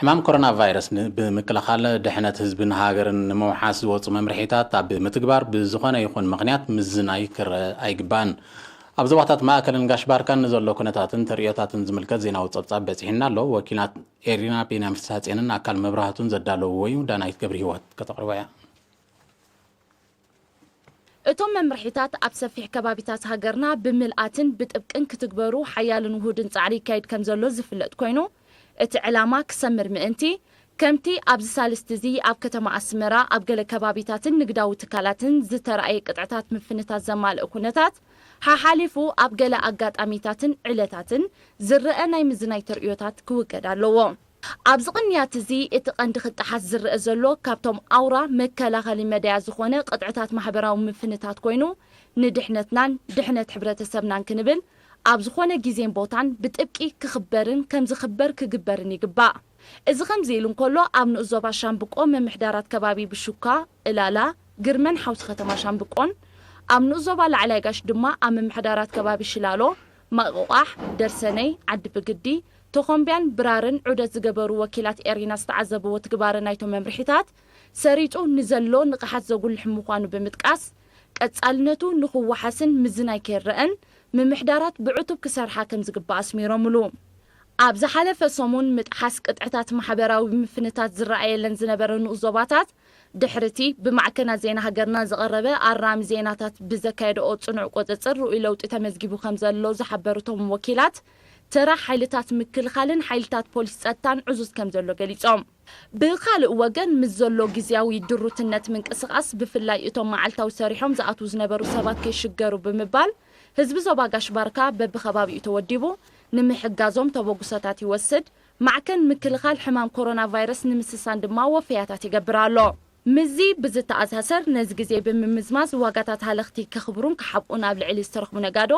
ሕማም ኮሮና ቫይረስ ን-፣ ብምክልኻል ድሕነት ህዝብን ሃገርን ንምውሓስ ዝወፁ መምርሒታት ኣብ ምትግባር ብዝኾነ ይኹን ምኽንያት ምዝናይ ክረአ ኣይግባእን። ኣብ ዞባታት ማእከልን ጋሽ ባርካን ንዘሎ ኩነታትን ተርእዮታትን ዝምልከት ዜናዊ ጸብጻብ በጺሕና ኣሎ። ወኪላት ኤሪና ቢንያም ፍስሐጽዮንን ኣካል መብራህቱን ዘዳለውዎ እዩ። ዳናይት ገብረ ህይወት ከተቕርቦ እያ። እቶም መምርሒታት ኣብ ሰፊሕ ከባቢታት ሃገርና ብምልኣትን ብጥብቅን ክትግበሩ ሓያልን ውሁድን ጻዕሪ ይካየድ ከም ዘሎ ዝፍለጥ ኮይኑ፣ እቲ ዕላማ ክሰምር ምእንቲ፣ ከምቲ ኣብዚ ሳልስቲ እዚ ኣብ ከተማ ኣስመራ ኣብ ገለ ከባቢታትን ንግዳዊ ትካላትን ዝተራእየ ቅጥዕታት ምፍንታት ዘማልእ ኩነታት፣ ሓሓሊፉ ኣብ ገለ ኣጋጣሚታትን ዕለታትን ዝረአ ናይ ምዝናይ ተርእዮታት ክውገድ ኣለዎ። ኣብዚ ቅንያት እዚ እቲ ቀንዲ ክጠሓስ ዝረአ ዘሎ ካብቶም ኣውራ መከላኸሊ መዳያ ዝኾነ ቅጥዕታት ማሕበራዊ ምፍንታት ኮይኑ፣ ንድሕነትናን ድሕነት ሕብረተሰብናን ክንብል ኣብ ዝኾነ ግዜን ቦታን ብጥብቂ ክኽበርን ከም ዝኽበር ክግበርን ይግባእ። እዚ ከምዚ ኢሉ እንከሎ፣ ኣብ ንኡስ ዞባ ሻምብቆ ምምሕዳራት ከባቢ ብሹካ፣ እላላ፣ ግርመን ሓውሲ ከተማ ሻምብቆን፣ ኣብ ንኡስ ዞባ ላዕላይ ጋሽ ድማ ኣብ ምምሕዳራት ከባቢ ሽላሎ፣ ማቆቋሕ፣ ደርሰነይ፣ ዓዲ ብግዲ፣ ተኾምቢያን ብራርን ዑደት ዝገበሩ ወኪላት ኤሪና ዝተዓዘብዎ ትግባረ ናይቶም መምርሒታት ሰሪጡ ንዘሎ ንቕሓት ዘጉልሕ ምዃኑ ብምጥቃስ፣ ቀጻልነቱ ንኽወሓስን ምዝናይ ከይረአን ምምሕዳራት ብዕቱብ ክሰርሓ ከም ዝግባእ ኣስሚሮምሉ። ኣብ ዝሓለፈ ሰሙን ምጥሓስ ቅጥዕታት ማሕበራዊ ምፍንታት ዝረኣየለን ዝነበረ ንኡስ ዞባታት፣ ድሕሪቲ ብማዕከናት ዜና ሃገርና ዝቐረበ ኣራሚ ዜናታት ብዘካየደኦ ጽኑዕ ቁጽጽር ርኡይ ለውጢ ተመዝጊቡ ከም ዘሎ ዝሓበሩ እቶም ወኪላት፣ ተራ ሓይልታት ምክልኻልን ሓይልታት ፖሊስ ጸጥታን ዕዙዝ ከም ዘሎ ገሊጾም። ብኻልእ ወገን፣ ምስ ዘሎ ግዝያዊ ድሩትነት ምንቅስቓስ፣ ብፍላይ እቶም መዓልታዊ ሰሪሖም ዝኣትዉ ዝነበሩ ሰባት ከይሽገሩ ብምባል፣ ህዝቢ ዞባ ጋሽ ባርካ በብኸባቢኡ ተወዲቡ ንምሕጋዞም ተበግሶታት ይወስድ፣ ማዕከን ምክልኻል ሕማም ኮሮና ቫይረስ ንምስሳን ድማ ወፈያታት ይገብር ኣሎ። ምስዚ ብዝተኣሳሰር፣ ነዚ ግዜ ብምምዝማዝ ዋጋታት ሃለኽቲ ከኽብሩን ክሓብኡን ኣብ ልዕሊ ዝተረኽቡ ነጋዶ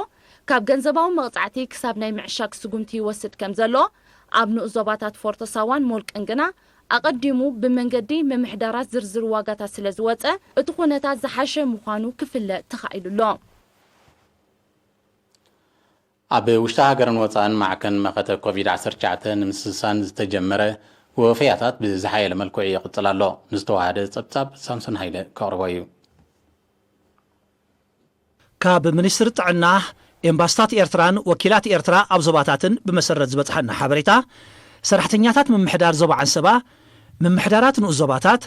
ካብ ገንዘባዊ መቕጻዕቲ ክሳብ ናይ ምዕሻግ ስጉምቲ ይወስድ ከም ዘሎ፣ ኣብ ንኡስ ዞባታት ፎርቶ ሳዋን ሞልቅን ግና ኣቐዲሙ ብመንገዲ ምምሕዳራት ዝርዝር ዋጋታት ስለ ዝወጸ፣ እቲ ኩነታት ዝሓሸ ምዃኑ ክፍለጥ ተኻኢሉ ኣሎ። ኣብ ውሽጢ ሃገርን ወጻእን ማዕከን መኸተ ኮቪድ ዓሰርተ ትሽዓተ ንምስሳን ዝተጀመረ ወፈያታት ብዝሓየለ መልክዑ ይቕጽል ኣሎ። ንዝተዋሃደ ጸብጻብ ሳምሶን ሃይለ ከቕርቦ እዩ። ካብ ሚኒስትሪ ጥዕና፣ ኤምባስታት ኤርትራን ወኪላት ኤርትራ ኣብ ዞባታትን ብመሰረት ዝበጽሓና ሓበሬታ፣ ሰራሕተኛታት ምምሕዳር ዞባ ዓንሰባ፣ ምምሕዳራት ንኡስ ዞባታት፣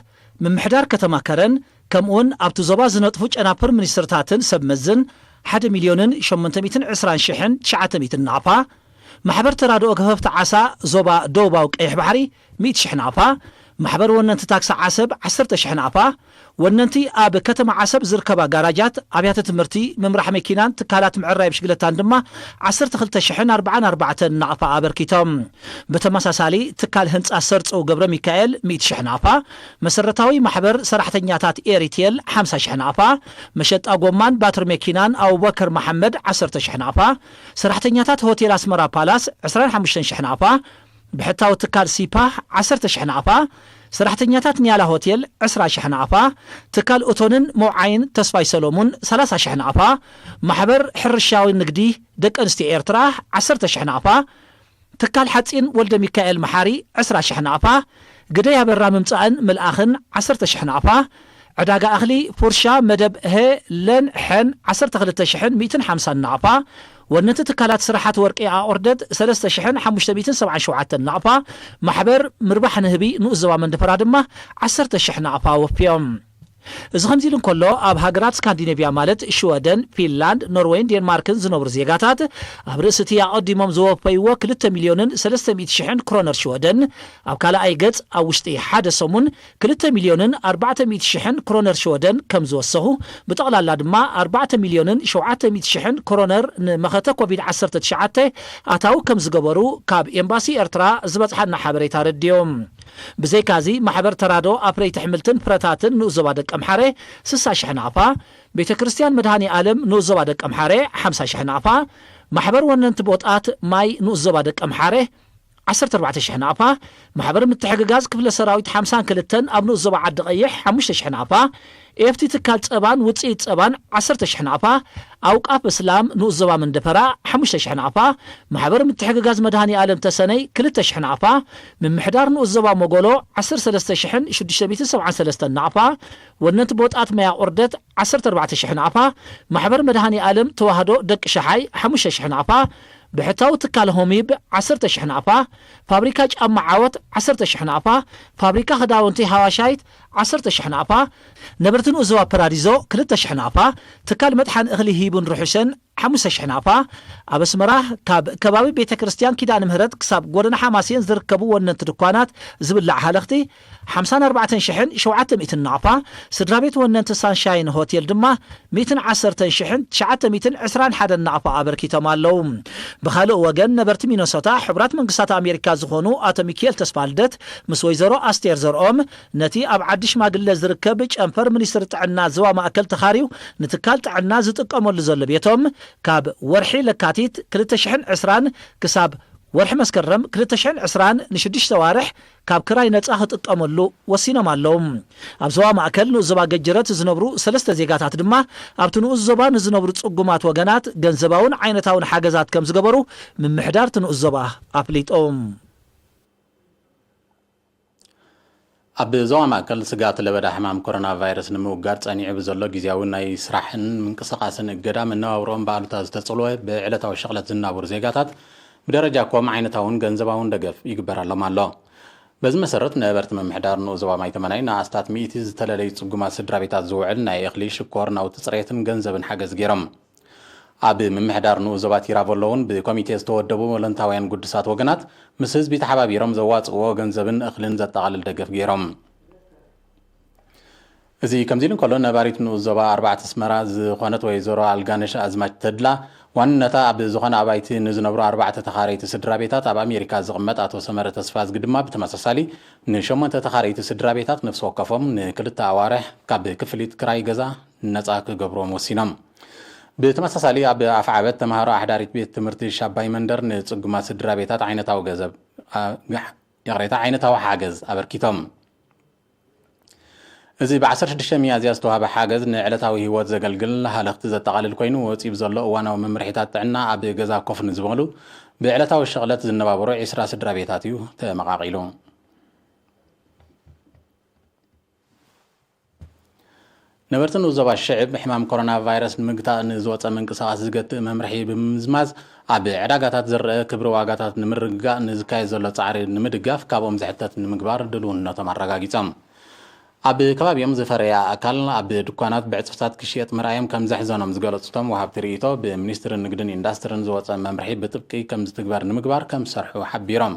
ምምሕዳር ከተማ ከረን፣ ከምኡውን ኣብቲ ዞባ ዝነጥፉ ጨናፍር ሚኒስትርታትን ሰብ መዝን ሓደ ሚልዮንን ሸሞንተ ሚእትን ዕስራን ሽሕን ትሽዓተ ሚእትን ናቕፋ፣ ማሕበር ተራድኦ ገፈፍቲ ዓሳ ዞባ ደቡባዊ ቀይሕ ባሕሪ ሚእቲ ሽሕ ናቕፋ፣ ማሕበር ወነንቲ ታክሲ ዓሰብ ዓሰርተ ሽሕ ናቕፋ፣ ወነንቲ ኣብ ከተማ ዓሰብ ዝርከባ ጋራጃት፣ ኣብያተ ትምህርቲ፣ ምምራሕ መኪናን ትካላት ምዕራይ ብሽግለታን ድማ ዓሰርተ ክልተ ሽሕን ኣርባዓን ኣርባዕተን ናቕፋ ኣበርኪቶም። ብተመሳሳሊ፣ ትካል ህንጻ ሰርጸው ገብረ ሚካኤል ሚእቲ ሽሕ ናቕፋ፣ መሰረታዊ ማሕበር ሰራሕተኛታት ኤሪቴል ሓምሳ ሽሕ ናቕፋ፣ መሸጣ ጎማን ባትሪ መኪናን ኣቡበከር መሓመድ ዓሰርተ ሽሕ ናቕፋ፣ ሰራሕተኛታት ሆቴል ኣስመራ ፓላስ ዕስራን ሓሙሽተን ሽሕ ናቕፋ፣ ብሕታዊ ትካል ሲፓህ ዓሰርተ ሽሕ ናቕፋ፣ ሰራሕተኛታት ኒያላ ሆቴል ዕስራ ሽሕ ናቕፋ፣ ትካል እቶንን መውዓይን ተስፋይ ሰሎሙን ሰላሳ ሽሕ ናቕፋ፣ ማሕበር ሕርሻዊ ንግዲ ደቂ ኣንስትዮ ኤርትራ ዓሰርተ ሽሕ ናቕፋ፣ ትካል ሓጺን ወልደ ሚካኤል መሓሪ ዕስራ ሽሕ ናቕፋ፣ ግደይ ኣበራ ምምጻእን ምልኣኽን ዓሰርተ ሽሕ ናቕፋ፣ ዕዳጋ እኽሊ ፉርሻ መደብ ሀ ለን ሐን ዓሰርተ ክልተ ሽሕን ሚእትን ሓምሳን ናቕፋ፣ ወነንቲ ትካላት ስራሓት ወርቂ ኣቑርደት ሰለስተ ሽሕን ሓሙሽተ ሚእትን ሰብዓን ሸውዓተን ናቕፋ፣ ማሕበር ምርባሕ ንህቢ ንኡስ ዞባ መንደፈራ ድማ ዓሰርተ ሽሕ ናቕፋ ወፍዮም። እዚ ከምዚ ኢሉ እንከሎ፣ ኣብ ሃገራት ስካንዲኔቭያ ማለት ሽወደን፣ ፊንላንድ፣ ኖርወይን ዴንማርክን ዝነብሩ ዜጋታት ኣብ ርእሲ እቲ ኣቐዲሞም ዝወፈይዎ ክልተ ሚልዮንን ሰለስተ ሚእቲ ሽሕን ክሮነር ሽወደን ኣብ ካልኣይ ገጽ ኣብ ውሽጢ ሓደ ሰሙን ክልተ ሚልዮንን ኣርባዕተ ሚእቲ ሽሕን ክሮነር ሽወደን ከም ዝወሰኹ፣ ብጠቕላላ ድማ ኣርባዕተ ሚልዮንን ሸውዓተ ሚእቲ ሽሕን ክሮነር ንመኸተ ኮቪድ ዓሰርተ ትሽዓተ ኣታዊ ከም ዝገበሩ ካብ ኤምባሲ ኤርትራ ዝበጽሓና ሓበሬታ ኣረዲኡ። ብዘይካዚ፣ ማሕበር ተራድኦ ኣፍረይቲ ኣሕምልትን ፍረታትን ንኡስ ዞባ ደቀምሓረ ስሳ ሽሕ ናቕፋ፣ ቤተ ክርስቲያን መድሃኔ ኣለም ንኡስ ዞባ ደቀምሓረ ሓምሳ ሽሕ ናቕፋ፣ ማሕበር ወነንቲ ቦጣት ማይ ንኡስ ዞባ ደቀምሓረ ዓሰርተ ኣርባዕተ ሽሕ ናቕፋ፣ ማሕበር ምትሕግጋዝ ክፍለ ሰራዊት ሓምሳን ክልተን ኣብ ንኡስ ዞባ ዓዲ ቀይሕ ሓሙሽተ ሽሕ ናቕፋ፣ ኤፍቲ ትካል ጸባን ውጽኢት ጸባን ዓሰርተ ሽሕ ናቕፋ፣ ኣውቃፍ እስላም ንኡስ ዞባ መንደፈራ ሓሙሽተ ሽሕ ናቕፋ፣ ማሕበር ምትሕግጋዝ መድሃኒ ኣለም ተሰነይ ክልተ ሽሕ ናቕፋ፣ ምምሕዳር ንኡስ ዞባ ሞጎሎ ዓሰርተ ሰለስተ ሽሕን ሽዱሽተ ሚእትን ሰብዓን ሰለስተን ናቕፋ፣ ወነንቲ ቦጣት መያ ቁርደት ዓሰርተ ኣርባዕተ ሽሕ ናቕፋ፣ ማሕበር መድሃኒ ኣለም ተዋህዶ ደቂ ሸሓይ ሓሙሽተ ሽሕ ናቕፋ፣ ብሕታዊ ትካል ሆሚብ ዓሰርተ ሽሕ ናቕፋ፣ ፋብሪካ ጫማ ዓወት ዓሰርተ ሽሕ ናቕፋ፣ ፋብሪካ ክዳውንቲ ሃዋሻይት ዓሰርተ ሽሕ ናቕፋ፣ ነበርቲ ንኡስ ዞባ ፓራዲዞ ክልተ ሽሕ ናቕፋ፣ ትካል መጥሓን እኽሊ ሂቡን ርሑሸን ሓሙሽተ ሽሕ ናቕፋ፣ ኣብ ኣስመራ ካብ ከባቢ ቤተ ክርስቲያን ኪዳነ ምህረት ክሳብ ጎደና ሓማሴን ዝርከቡ ወነንቲ ድኳናት ዝብላዕ ሃለኽቲ ሓምሳን ኣርባዕተን ሽሕን ሸውዓተ ሚእትን ናቕፋ፣ ስድራ ቤት ወነንቲ ሳንሻይን ሆቴል ድማ ሚእትን ዓሰርተን ሽሕን ትሽዓተ ሚእትን ዕስራን ሓደን ናቕፋ ኣበርኪቶም ኣለዉ። ብኻልእ ወገን፣ ነበርቲ ሚነሶታ፣ ሕቡራት መንግስታት ኣሜሪካ ዝኾኑ ኣቶ ሚኪኤል ተስፋልደት ምስ ወይዘሮ ኣስቴር ዘርኦም፣ ነቲ ኣብ ዓዲ ሽማግለ ዝርከብ ጨንፈር ሚኒስትሪ ጥዕና ዞባ ማእከል ተኻርዩ ንትካል ጥዕና ዝጥቀመሉ ዘሎ ቤቶም፣ ካብ ወርሒ ለካቲት ክልተ ሽሕን ዕስራን ክሳብ ወርሒ መስከረም ክልተ ሽሕን ዕስራን ንሽዱሽተ ዋርሕ ካብ ክራይ ነጻ ክጥቀመሉ ወሲኖም ኣለዉ። ኣብ ዞባ ማእከል ንኡስ ዞባ ገጀረት ዝነብሩ ሰለስተ ዜጋታት ድማ ኣብቲ ንኡስ ዞባ ንዝነብሩ ጽጉማት ወገናት ገንዘባውን ዓይነታውን ሓገዛት ከም ዝገበሩ ምምሕዳር እቲ ንኡስ ዞባ ኣፍሊጡ። ኣብ ዞባ ማእከል ስግኣት ለበዳ ሕማም ኮሮና ቫይረስ ንምውጋድ ጸኒዑ ብዘሎ ግዝያዊ ናይ ስራሕን ምንቅስቓስን እገዳ፣ መነባብሮኦም ብኣሉታ ዝተጸልወ ብዕለታዊ ሸቕለት ዝናበሩ ዜጋታት ብደረጃ ኮም ዓይነታውን ገንዘባውን ደገፍ ይግበረሎም ኣሎ። በዚ መሰረት፣ ነበርቲ ምምሕዳር ንኡስ ዞባ ማይ ተመናይ ንኣስታት ሚእቲ ዝተለለዩ ጽጉማት ስድራ ቤታት ዝውዕል ናይ እኽሊ፣ ሽኮር፣ ናውቲ ጽሬትን ገንዘብን ሓገዝ ገይሮም። ኣብ ምምሕዳር ንኡስ ዞባ ቲራቮሎ እውን ብኮሚቴ ዝተወደቡ ወለንታውያን ግዱሳት ወገናት ምስ ህዝቢ ተሓባቢሮም ዘዋጽእዎ ገንዘብን እኽልን ዘጠቓልል ደገፍ ገይሮም። እዚ ከምዚ ኢሉ እንከሎ፣ ነባሪት ንኡስ ዞባ ኣርባዕተ ኣስመራ ዝኾነት ወይዘሮ ኣልጋነሽ ኣዝማች ተድላ፣ ዋንነታ ኣብ ዝኾነ ኣባይቲ ንዝነብሩ ኣርባዕተ ተኻረይቲ ስድራ ቤታት ኣብ ኣሜሪካ ዝቕመጥ ኣቶ ሰመረ ተስፋዝጊ ድማ ብተመሳሳሊ ንሸሞንተ ተኻረይቲ ስድራ ቤታት ነፍሲ ወከፎም ንክልተ ኣዋርሕ ካብ ክፍሊት ክራይ ገዛ ነጻ ክገብርዎም ወሲኖም። ብተመሳሳሊ ኣብ ኣፍዓበት ተምሃሮ ኣሕዳሪት ቤት ትምህርቲ ሻባይ መንደር ንጽጉማት ስድራ ቤታት ዓይነታዊ ገዘብ፣ ኣ፣ ይቕሬታ፣ ዓይነታዊ ሓገዝ ኣበርኪቶም። እዚ ብ ዓሰርተ ሽዱሽተ ሚያዝያ ዝተዋህበ ሓገዝ ንዕለታዊ ህይወት ዘገልግል ሃለኽቲ ዘጠቓልል ኮይኑ፣ ወጺኡ ብዘሎ እዋናዊ መምርሒታት ጥዕና ኣብ ገዛ ኮፍ ንዝበሉ ብዕለታዊ ሸቕለት ዝነባበሩ ዒስራ ስድራ ቤታት እዩ ተመቓቒሉ። ነበርቲ ንኡስ ዞባ ሽዕብ ሕማም ኮሮና ቫይረስ ንምግታእ ንዝወፀ ምንቅስቓስ ዝገትእ መምርሒ ብምምዝማዝ፣ ኣብ ዕዳጋታት ዝረአ ክብሪ ዋጋታት ንምርግጋእ ንዝካየድ ዘሎ ፃዕሪ ንምድጋፍ ካብኦም ዝሕተት ንምግባር ድልውነቶም ኣረጋጊፆም። ኣብ ከባቢኦም ዝፈረየ ኣእካል ኣብ ድኳናት ብዕፅፍታት ክሽየጥ ምርኣዮም ከም ዘሕዘኖም ዝገለፁ እቶም ወሃብቲ ርእይቶ፣ ብሚኒስትሪ ንግድን ኢንዳስትርን ዝወፀ መምርሒ ብጥብቂ ከም ዝትግበር ንምግባር ከም ዝሰርሑ ሓቢሮም።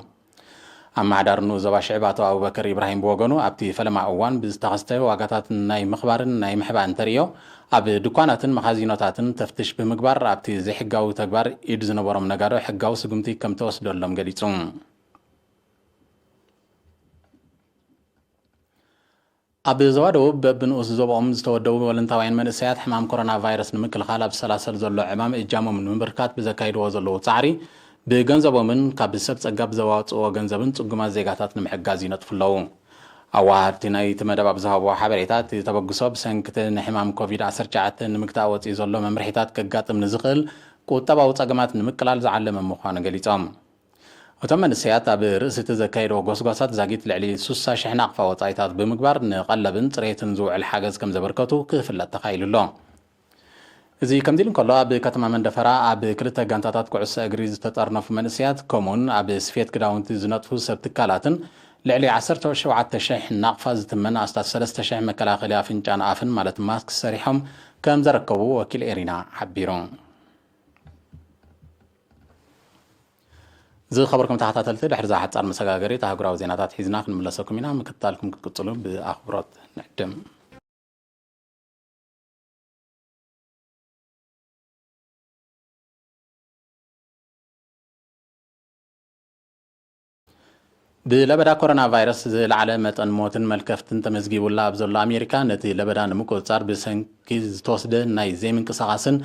ኣመሓዳሪ ንኡስ ዞባ ሽዕብ ኣቶ ኣቡበከር ኢብራሂም ብወገኑ፣ ኣብቲ ፈለማ እዋን ብዝተኸስተ ዋጋታት ናይ ምኽባርን ናይ ምሕባእን ተርእዮ፣ ኣብ ድኳናትን መኻዚኖታትን ተፍትሽ ብምግባር፣ ኣብቲ ዘይሕጋዊ ተግባር ኢድ ዝነበሮም ነጋዶ ሕጋዊ ስጉምቲ ከም ተወስደሎም ገሊጹ። ኣብ ዞባ ደቡብ በብንኡስ ዞባኦም ዝተወደቡ ወለንታውያን መንእሰያት ሕማም ኮሮና ቫይረስ ንምክልኻል ኣብ ዝሰላሰል ዘሎ ዕማም እጃሞም ንምብርካት ብዘካይድዎ ዘለዉ ጻዕሪ፣ ብገንዘቦምን ካብ ሰብ ጸጋ ብዘዋጽእዎ ገንዘብን ጽጉማት ዜጋታት ንምሕጋዝ ይነጥፉ ኣለዉ። ኣወሃድቲ ናይቲ መደብ ኣብ ዝሃብዎ ሓበሬታ፣ እቲ ተበግሶ ብሰንኪ እቲ ንሕማም ኮቪድ ዓሰርተ ትሽዓተ ንምግታእ ወጺኡ ዘሎ መምርሒታት ከጋጥም ንዝኽእል ቁጠባዊ ጸገማት ንምቅላል ዝዓለመ ምዃኑ ገሊጾም። እቶም መንእሰያት ኣብ ርእሲ እቲ ዘካየድዎ ጎስጓሳት ዛጊት ልዕሊ ስሳ ሽሕ ናቕፋ ወጻኢታት ብምግባር፣ ንቐለብን ጽሬትን ዝውዕል ሓገዝ ከም ዘበርከቱ ክፍለጥ ተኻኢሉ ኣሎ። እዚ ከምዚ ኢሉ እንከሎ፣ ኣብ ከተማ መንደፈራ ኣብ ክልተ ጋንታታት ኩዕሶ እግሪ ዝተጠርነፉ መንእሰያት፣ ከምኡውን ኣብ ስፌት ክዳውንቲ ዝነጥፉ ሰብ ትካላትን ልዕሊ ዓሰርተ ሸውዓተ ሽሕ ናቕፋ ዝትመን ኣስታት ሰለስተ ሽሕ መከላኸሊ ኣፍንጫን ኣፍን፣ ማለት ማስክ፣ ሰሪሖም ከም ዘረከቡ ወኪል ኤሪና ሓቢሩ። ዝኸበርኩም ተኸታተልቲ፣ ድሕሪ እዛ ሓጻር መሰጋገሪት ኣህጉራዊ ዜናታት ሒዝና ክንምለሰኩም ኢና። ምክትታልኩም ክትቅጽሉ ብኣኽብሮት ንዕድም። ብለበዳ ኮሮና ቫይረስ ዝለዓለ መጠን ሞትን መልከፍትን ተመዝጊቡላ ኣብ ዘሎ ኣሜሪካ፣ ነቲ ለበዳ ንምቁጽጻር ብሰንኪ ዝተወስደ ናይ ዘይምንቅስቓስን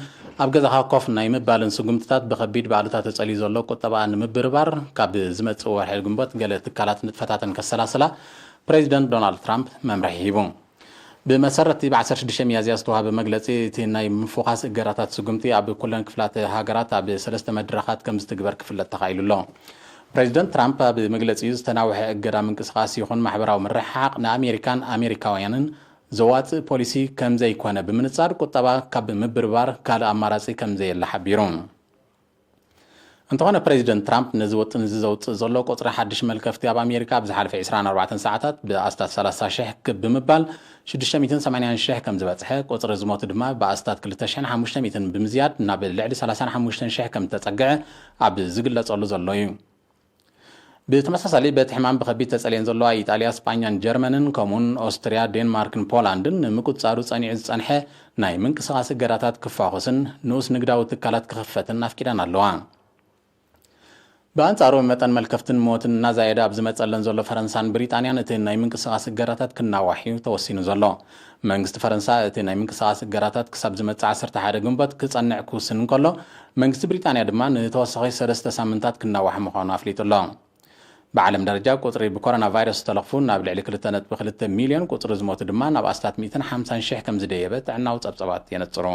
ኣብ ገዛኻ ኮፍ ናይ ምባልን ስጉምትታት ብኸቢድ ባእሉታ ተጸልዩ ዘሎ ቁጠባ ንምብርባር፣ ካብ ዝመጽእ ወርሒ ግንቦት ገለ ትካላት ንጥፈታተን ከሰላስላ ፕሬዚደንት ዶናልድ ትራምፕ መምርሒ ሂቡ። ብመሰረት እቲ ብ ዓሰርተ ሽዱሽተ ሚያዝያ ዝተዋህበ መግለጺ፣ እቲ ናይ ምፉኻስ እገዳታት ስጉምቲ ኣብ ኩለን ክፍላተ ሃገራት ኣብ ሰለስተ መድረኻት ከም ዝትግበር ክፍለጥ ተኻኢሉ ኣሎ። ፕሬዚደንት ትራምፕ ኣብ መግለጺኡ፣ ዝተናውሐ እገዳ ምንቅስቓስ ይኹን ማሕበራዊ ምርሕሓቕ ንኣሜሪካን ኣሜሪካውያንን ዘዋጽእ ፖሊሲ ከም ዘይኮነ ብምንጻር፣ ቁጠባ ካብ ምብርባር ካልእ ኣማራጺ ከም ዘየለ ሓቢሩ። እንተኾነ፣ ፕሬዚደንት ትራምፕ ነዚ ውጥን እዚ ዘውጽእ ዘሎ ቁጽሪ ሓድሽ መልከፍቲ ኣብ ኣሜሪካ ኣብ ዝሓለፈ ዕስራን ኣርባዕተን ሰዓታት ብኣስታት ሰላሳ ሽሕ ክብ ብምባል ሽዱሽተ ሚእትን ሰማንያን ሽሕ ከም ዝበጽሐ፣ ቁጽሪ ዝሞቱ ድማ ብኣስታት ክልተ ሽሕን ሓሙሽተ ሚእትን ብምዝያድ ናብ ልዕሊ ሰላሳን ሓሙሽተን ሽሕ ከም ዝተጸግዐ ኣብ ዝግለጸሉ ዘሎ እዩ። ብተመሳሳሊ፣ በቲ ሕማም ብኸቢድ ተጸልየን ዘለዋ ኢጣልያ፣ ስጳኛን ጀርመንን፣ ከምኡውን ኦስትርያ፣ ዴንማርክን ፖላንድን ንምቁጽጻሩ ጸኒዑ ዝጸንሐ ናይ ምንቅስቓስ እገዳታት ክፋኹስን ንኡስ ንግዳዊ ትካላት ክኽፈትን ኣፍቂደን ኣለዋ። ብኣንጻሩ፣ መጠን መልከፍትን ሞትን እናዛየደ ኣብ ዝመጸለን ዘሎ ፈረንሳን ብሪጣንያን፣ እቲ ናይ ምንቅስቓስ እገዳታት ክናዋሕ እዩ ተወሲኑ ዘሎ። መንግስቲ ፈረንሳ፣ እቲ ናይ ምንቅስቓስ እገዳታት ክሳብ ዝመጽእ ዓሰርተ ሓደ ግንቦት ክጸንዕ ክውስን እንከሎ፣ መንግስቲ ብሪጣንያ ድማ ንተወሳኺ ሰለስተ ሳምንታት ክናዋሕ ምዃኑ ኣፍሊጡ ኣሎ። ብዓለም ደረጃ፣ ቁጽሪ ብኮሮና ቫይረስ ዝተለኽፉ ናብ ልዕሊ ክልተ ነጥቢ ክልተ ሚልዮን፣ ቁጽሪ ዝሞቱ ድማ ናብ ኣስታት ሚእትን ሓምሳን ሽሕ ከም ዝደየበ ጥዕናዊ ጸብጸባት የነጽሩ።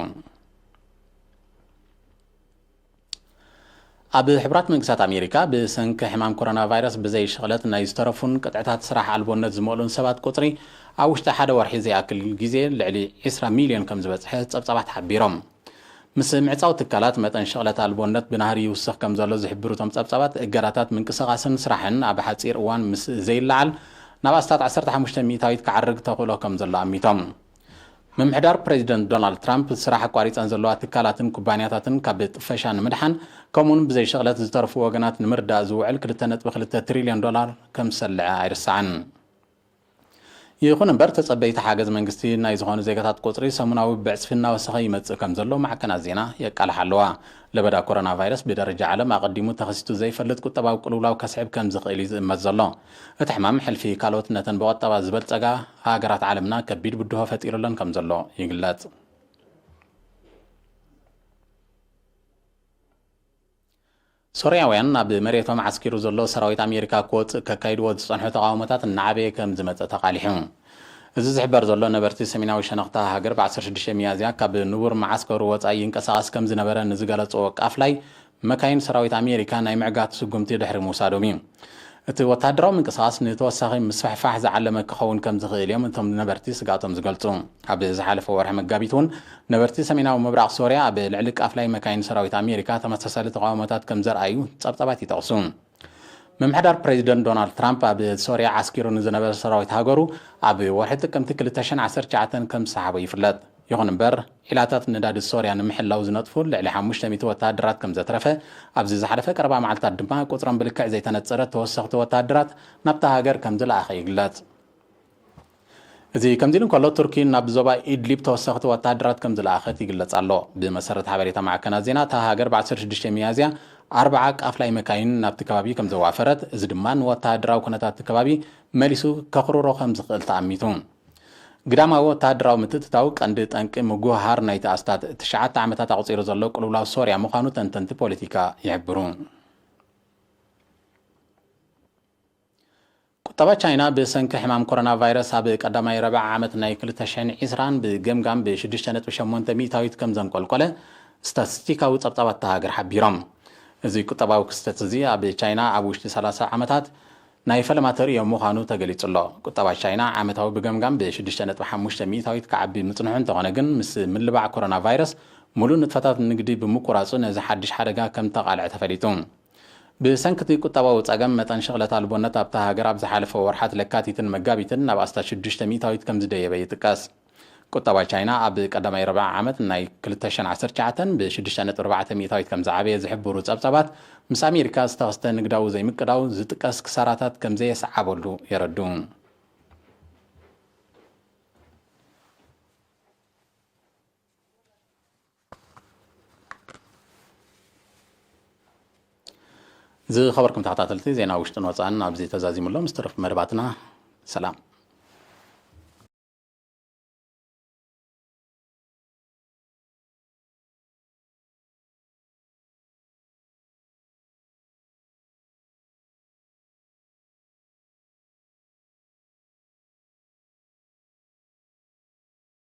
ኣብ ሕቡራት መንግስታት ኣሜሪካ፣ ብሰንኪ ሕማም ኮሮና ቫይረስ ብዘይ ሽቕለት ናይ ዝተረፉን ቅጥዕታት ስራሕ ኣልቦነት ዝመልኡን ሰባት ቁጽሪ፣ ኣብ ውሽጢ ሓደ ወርሒ ዘይኣክል ግዜ ልዕሊ ዕስራ ሚልዮን ከም ዝበጽሐ ጸብጻባት ሓቢሮም። ምስ ምዕጻው ትካላት፣ መጠን ሽቕለት ኣልቦነት ብናህሪ ይውስኽ ከም ዘሎ ዝሕብሩ እቶም ጸብጻባት፣ እገዳታት ምንቅስቓስን ስራሕን ኣብ ሓጺር እዋን ምስ ዘይለዓል፣ ናብ ኣስታት ዓሰርተ ሓሙሽተ ሚእታዊት ክዓርግ ተኽእሎ ከም ዘሎ ኣሚቶም። ምምሕዳር ፕሬዚደንት ዶናልድ ትራምፕ፣ ስራሕ ኣቋሪጸን ዘለዋ ትካላትን ኩባንያታትን ካብ ጥፈሻ ንምድሓን፣ ከምኡውን ብዘይ ሽቕለት ዝተረፉ ወገናት ንምርዳእ ዝውዕል ክልተ ነጥቢ ክልተ ትሪልዮን ዶላር ከም ዝሰልዐ ኣይርሳዕን። ይኹን እምበር፣ ተጸበይቲ ሓገዝ መንግስቲ ናይ ዝኾኑ ዜጋታት ቁጽሪ ሰሙናዊ ብዕጽፊ እናወሰኸ ይመጽእ ከም ዘሎ ማዕከናት ዜና የቃልሓ ኣለዋ። ለበዳ ኮሮና ቫይረስ ብደረጃ ዓለም ኣቐዲሙ ተኸሲቱ ዘይፈልጥ ቁጠባዊ ቅልውላው ከስዕብ ከም ዝኽእል እዩ ዝእመት ዘሎ። እቲ ሕማም፣ ሕልፊ ካልኦት ነተን ብቐጠባ ዝበልጸጋ ሃገራት ዓለምና ከቢድ ብድሆ ፈጢሩለን ከም ዘሎ ይግለጽ። ሶርያውያን፣ ናብ መሬቶም ዓስኪሩ ዘሎ ሰራዊት ኣሜሪካ ክወጽእ ከካይድዎ ዝጸንሑ ተቓውሞታት እናዓበየ ከም ዝመጸ ተቓሊሑ። እዚ ዝሕበር ዘሎ፣ ነበርቲ ሰሜናዊ ሸነኽታ ሃገር ብ ዓሰርተ ሽዱሽተ ሚያዝያ ካብ ንቡር መዓስከሩ ወጻኢ ይንቀሳቐስ ከም ዝነበረ ንዝገለጽዎ ቃፍላይ መካይን ሰራዊት ኣሜሪካ ናይ ምዕጋት ስጉምቲ ድሕሪ ምውሳዶም እዩ። እቲ ወተሃደራዊ ምንቅስቓስ ንተወሳኺ ምስፍሕፋሕ ዝዓለመ ክኸውን ከም ዝኽእል እዮም እቶም ነበርቲ ስግኣቶም ዝገልጹ። ኣብ ዝሓለፈ ወርሒ መጋቢት እውን፣ ነበርቲ ሰሜናዊ ምብራቕ ሶርያ ኣብ ልዕሊ ቃፍላይ መካይን ሰራዊት ኣሜሪካ ተመሳሳሊ ተቓውሞታት ከም ዘርኣዩ ጸብጻባት ይጠቕሱ። ምምሕዳር ፕሬዚደንት ዶናልድ ትራምፕ፣ ኣብ ሶርያ ዓስኪሩ ንዝነበረ ሰራዊት ሃገሩ ኣብ ወርሒ ጥቅምቲ ክልተ ሽሕን ዓሰርተ ትሽዓተን ከም ዝሰሓቦ ይፍለጥ። ይኹን እምበር፣ ዒላታት ነዳዲ ሶርያ ንምሕላው ዝነጥፉ ልዕሊ ሓሙሽተ ሚእቲ ወተሃደራት ከም ዘትረፈ፣ ኣብዚ ዝሓለፈ ቀረባ መዓልታት ድማ ቁጽሮም ብልክዕ ዘይተነጸረ ተወሰኽቲ ወተሃደራት ናብታ ሃገር ከም ዝለኣኸ ይግለጽ። እዚ ከምዚ ኢሉ እንከሎ፣ ቱርኪ ናብ ዞባ ኢድሊብ ተወሰኽቲ ወተሃደራት ከም ዝለኣኸት ይግለጽ ኣሎ። ብመሰረት ሓበሬታ ማዕከናት ዜና፣ እታ ሃገር ብ ዓሰርተ ሽዱሽተ ሚያዝያ ኣርብዓ ቃፍላይ መካይን ናብቲ ከባቢ ከም ዘዋፈረት፣ እዚ ድማ ንወተሃደራዊ ኩነታት እቲ ከባቢ መሊሱ ከኽርሮ ከም ዝኽእል ተኣሚቱ። ግዳማዊ ወተሃደራዊ ምትእትታው ቀንዲ ጠንቂ ምጉህሃር ናይቲ ኣስታት ትሽዓተ ዓመታት ኣቑጺሩ ዘሎ ቅልውላው ሶርያ ምዃኑ ተንተንቲ ፖለቲካ ይሕብሩ። ቁጠባ ቻይና ብሰንኪ ሕማም ኮሮና ቫይረስ ኣብ ቀዳማይ ረብዓ ዓመት ናይ ክልተ ሽሕን ዕስራን ብገምጋም ብ ሽዱሽተ ነጥቢ ሸሞንተ ሚእታዊት ከም ዘንቆልቆለ ስታቲስቲካዊ ጸብጻባት እታ ሃገር ሓቢሮም። እዚ ቁጠባዊ ክስተት እዚ ኣብ ቻይና ኣብ ውሽጢ ሰላሳ ዓመታት ናይ ፈለማ ተርእዮ ምዃኑ ተገሊጹ ኣሎ። ቁጠባ ቻይና ዓመታዊ ብገምጋም ብ ሽዱሽተ ነጥቢ ሓሙሽተ ሚእታዊት ክዓቢ ምጽንሑ እንተኾነ ግን፣ ምስ ምልባዕ ኮሮና ቫይረስ፣ ሙሉእ ንጥፈታት ንግዲ ብምቁራጹ፣ ነዚ ሓድሽ ሓደጋ ከም ተቓልዐ ተፈሊጡ። ብሰንኪ እቲ ቁጠባዊ ጸገም፣ መጠን ሽቕለት ኣልቦነት ኣብታ ሃገር ኣብ ዝሓለፈ ወርሓት ለካቲትን መጋቢትን ናብ ኣስታት ሽዱሽተ ሚእታዊት ከም ዝደየበ ይጥቀስ። ቁጠባ ቻይና ኣብ ቀዳማይ ረብዓ ዓመት ናይ ክልተ ሽሕን ዓሰርተ ትሽዓተን ብ ሽዱሽተ ነጥቢ ኣርባዕተ ሚእታዊት ከም ዝዓበየ ዝሕብሩ ጸብጻባት፣ ምስ ኣሜሪካ ዝተኸስተ ንግዳዊ ዘይምቅዳው ዝጥቀስ ክሳራታት ከም ዘየሰዓበሉ የረድኡ። ዝኸበርኩም ተኸታተልቲ፣ ዜና ውሽጥን ወፃእን ኣብዚ ተዛዚሙ ኣሎ። ምስ ተረፉ መደባትና ሰላም።